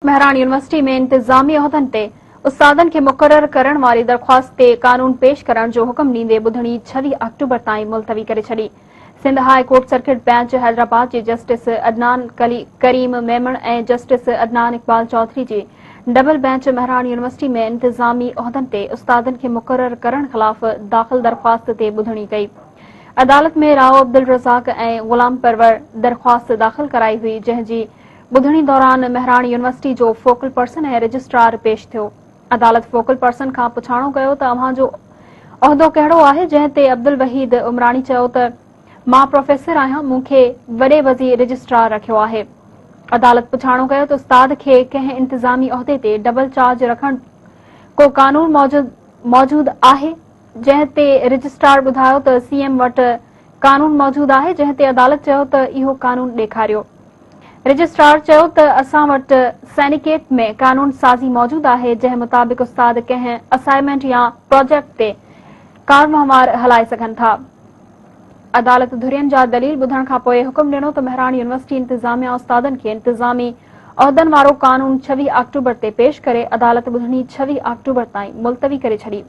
Mehran university ۾ انتظامي عهدن تي استادن کي مقرر ڪرڻ واري درخواست تي قانون پيش ڪرڻ جو حڪم ڏيندي ٻڌڻي 26 آڪٽوبر تائين ملتوي ڪري ڇڏي. Sindh high court circuit bench Hyderabad جي جسٽس عدنان ڪريم ميمڻ ۽ جسٽس عدنان اقبال چوڌري جي ڊبل بينچ مهراڻ يونيورسٽي ۾ انتظامي عهدن تي استادن کي مقرر ڪرڻ خلاف داخل درخواست تي ٻڌڻي ڪئي. عدالت ۾ رائو عبدالرزاق ۽ غلام پرور درخواست داخل ڪرائي هئي جنهن جي ٻڌڻي دوران مهراڻ يونيورسٽي جو فوڪل پرسن ۽ رجسٽرار پيش ٿيو. عدالت فوڪل پرسن کان پڇاڻو ڪيو ته اوهان جو عهدو ڪهڙو آهي جنهن تي عبدالوحيد عمراڻي چيو ته مان پروفيسر آهيان مون کي وڏي وزير رجسٽرار رکيو آهي. عدالت پڇاڻو ڪيو ته استاد کي ڪنهن انتظامي عهدي تي ڊبل چارج رکڻ ڪو قانون موجود آهي جنهن تي رجسٽرار ٻڌايو ته سي ايم وٽ قانون موجود آهي جنهن تي عدالت چيو ته اهو قانون ڏيکاريو. رجسٽرار چيو ته اسان وٽ سينيڪيٽ ۾ قانون سازي موجود آهي جنهن مطابق استاد ڪنهن اسائنمينٽ يا پراجيڪٽ تي ڪاروهنوار هلائي سگهن ٿا. عدالت ڌرين جا دليل ٻڌڻ کانپوء حڪم ڏنو ته مهراڻ يونيورسٽي انتظاميا استادن کي انتظامي عهدن وارو قانون 26 آڪٽوبر تي پيش ڪري عدالت ٻڌڻي 26 آڪٽوبر تائين ملتوي ڪري ڇڏي.